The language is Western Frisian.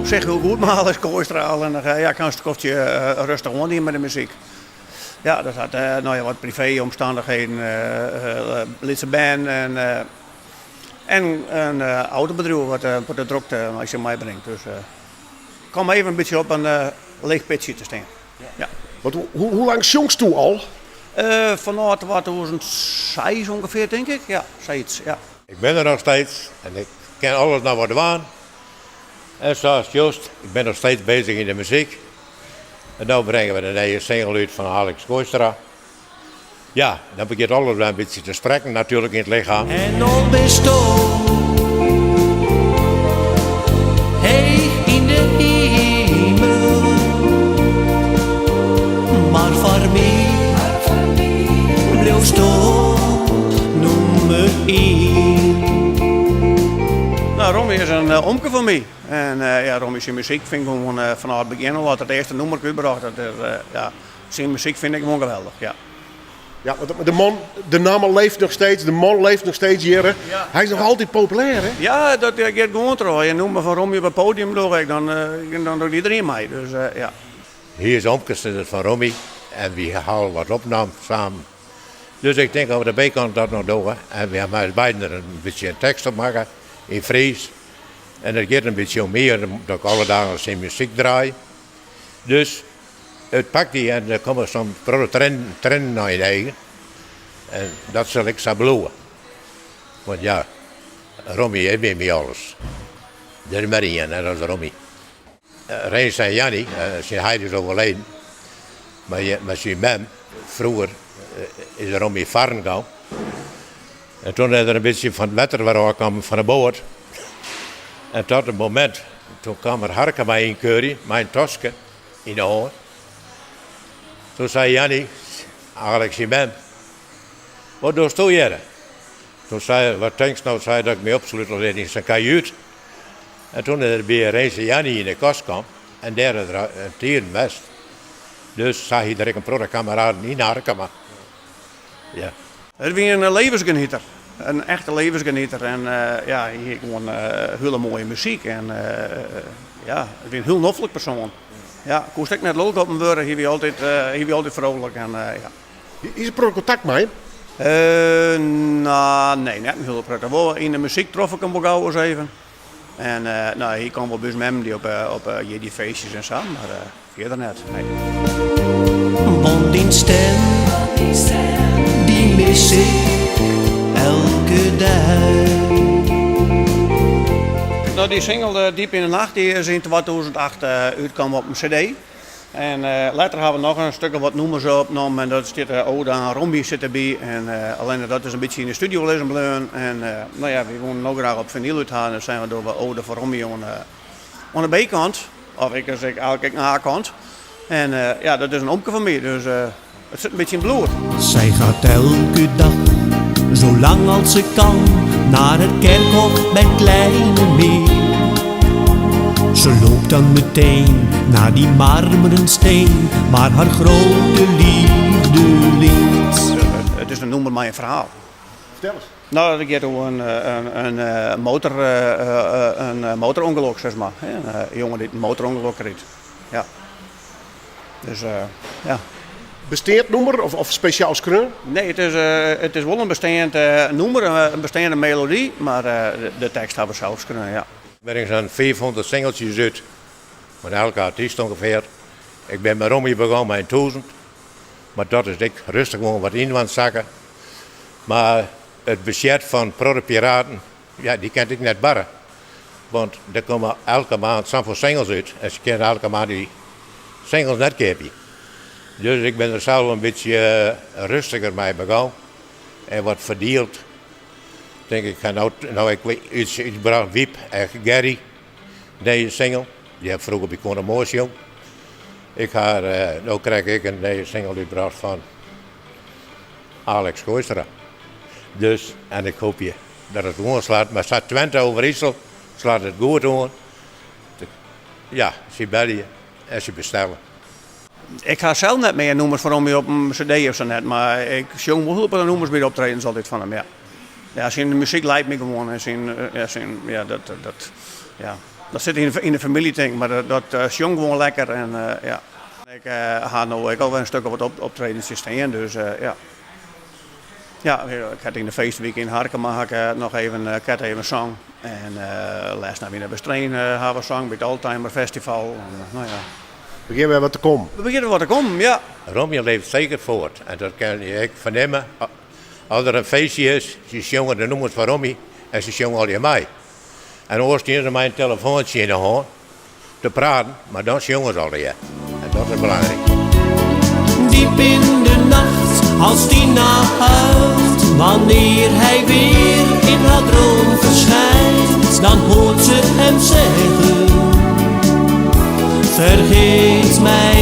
op sich hiel goed mei Alex Kooistra, allinnich ja, ik ha in skoftsje rêstich oan dien mei de muzyk. Ja, dat hat no ja, wat privé-omstannichheden, lytse bern en en in autobedriuw wat in protte drokte mei sich meibringt. Dus ik kom even in bytsje op in leech pitsje te stean. Ja. Want hoe lang sjongst al? Fanôf 2006 ûngefear tink ik, ja, sayts, ja. Ik bin der noch steeds en ik kin alles noch wat dwaan. En sa sjochst, ik bin noch steeds bezich yn de muzyk. En no bringe we de nije single út fan Alex Kooistra. Ja, dan begjint alles wer in bytsje te sprekken natuerlik yn it lichem. En al bisto heech yn de himel, mar foar my bliuwsto nûmer ien. No, Rommie is in omke fan my. En ja, Rommie syn muzyk fyn ik gewoan fanôf it begjin al, as er it earste nûmerke útbrocht hat, ja, syn muzyk fyn ik gewoan geweldich, ja. Ja, want de man, de namme leeft noch steeds, de man leeft noch steeds hjir. Hy is noch altyd populêr, hè? Ja, dat giet gewoan troch. As je in nûmer fan Rommie op it podium dogge, ek, dan, dan docht iderien mei. Dus ja. Hy is omkes fan Rommie en wy ha al wat opnaam samen. Dus ik tink dat we de B-kant dat noch dogge. En wy ha mei ús beiden der in bytsje in tekst op makke yn Frysk. En it giet in bytsje om my, omdat ik alle dagen syn muzyk draai. Dus it pakt dy en der komme soms in protte triennen nei de eagen. En dat sil ek sa bliuwe. Want ja, Rommie is by my alles. Der is mar ien en dat is Rommie. Rens en Janny, syn heit is overleden, mar syn mem, froeger is Rommie farren gien. En toen is er in bytsje fan it wetter wer ôfkommen fan de boat. En tot it momint, toen kaam er Harkema ynkeurjen mei in taske yn de hân. Toen sei Janny, eigenlik syn mem, wat dochsto hjirre? Toen sei er, wat tinkst no, sei er, dat ik my opslute lit yn sa'n kajút. En toen is er by Rens en Janny yn de kast kaam en dêr is er in tiden west. Dus sa hie er ek in protte kameraden yn Harkema. Ja. It wie in levensgenieter, in echte levensgenieter en ja, hy hie gewoan hiele moaie muzyk en ja, it wie in hiel noflik persoan. Ja, koest ek net lulk op him wurde, hy wie altyd, hy wie altyd vrolijk en ja. Is der protte kontakt mei him? No, nee, net in hiele protte. Wol yn de muzyk trof ik him wol gau ris even. En no, hy kaam wol by ús mem dy op op jierdeifeestjes en sa, mar fierder net, nee. Want dyn stim, dy mis ik elke dei. No, dy single Diep in de Nacht dy is yn 2008 útkaam op in cd. En letter ha we noch in stik of wat nûmers opnommen en dat stiet Ode aan Rommie sit derby. En allinne dat is in bytsje yn de studio lizzen bleaun. En no ja, wy woenen no graach op finyl út ha en dus seine we dogge we Ode foar Rommie oan oan de B-kant. Of ik is ek eigenlik ek in A-kant. En ja, dat is in omke fan my, dus it sit in bytsje yn it bloed. Zij gaat elke dag, zo lang als ze kan, naar het kerkhof bij Kleinemeer. Ze loopt dan meteen naar die marmeren steen, waar haar grote liefde ligt. It is in nûmer mei in ferhaal. Fertel ris. No, dat giet oer in, in, motor, in motorûngelok, sis mar. In jonge dy't in motorûngelok krijt. Ja. Dus ja. Besteand nûmer of spesjaal skreaun? Nee, it is, it is wol in besteand nûmer, in besteande melody, mar de tekst ha we sels skreaun, ja. Der binne sa'n 500 singeltsjes út, fan elke artyst ûngefear. Ik bin mei Rommie begûn mei in 1000, mar dat is ek rêstich gewoan wat yn sakke. Mar it budzjet fan Protte Piraten, ja, dy kin ek net barre. Want der komme elke maand safolle singles út en se kinne elke maand dy singles net keapje. Dus ik bin der sels in bytsje rêstiger mei begûn en wat ferdield. Tink ik ha no, no ek iets útbrocht, Wiep en Gerry, nije single. Dy ha froeger by Con Amor sjongen. Ik ha no krekt ek in nije single útbrocht fan Alex Kooistra. Dus, en ik hoopje dat it oanslacht, mar sa Twente Overijssel slacht it goed oan. Ja, sy belje en sy bestelle. Ik ha sels net mear nûmers fan Rommie op in cd of sa net, mar ik sjong wol hiel protte nûmers by de optredens altyd fan him, ja. Ja, syn muzyk leit my gewoan en syn, ja, syn, ja, dat, dat, ja. Dat sit yn de famylje tink ik, mar dat sjongt gewoan lekker en ja. Ik ha no ek alwer in stik of wat optredens stean, dus ja. Ja, ik ha yn de feestwike yn Harkema ha ik noch even, ik even song. En lêst nei wie Westereen ha we song by it Oldtimer Festival. En, no ja. Begjin wer wat te kommen. Der begjint wat te kommen, ja. Rommy leeft seker foart en dat kin je ek fernimme as der in feestje is. Se sjonge de nûmers fan Rommy en se sjonge allegear mei. En oars stean se mei in telefoantsje yn de hân te praten, mar dan sjonge se allegear. En dat is belangryk. Diep in de nacht, als Tina huilt, wanneer hij weer in haar droom verschijnt, dan hoort ze hem zeggen: Vergeet mij.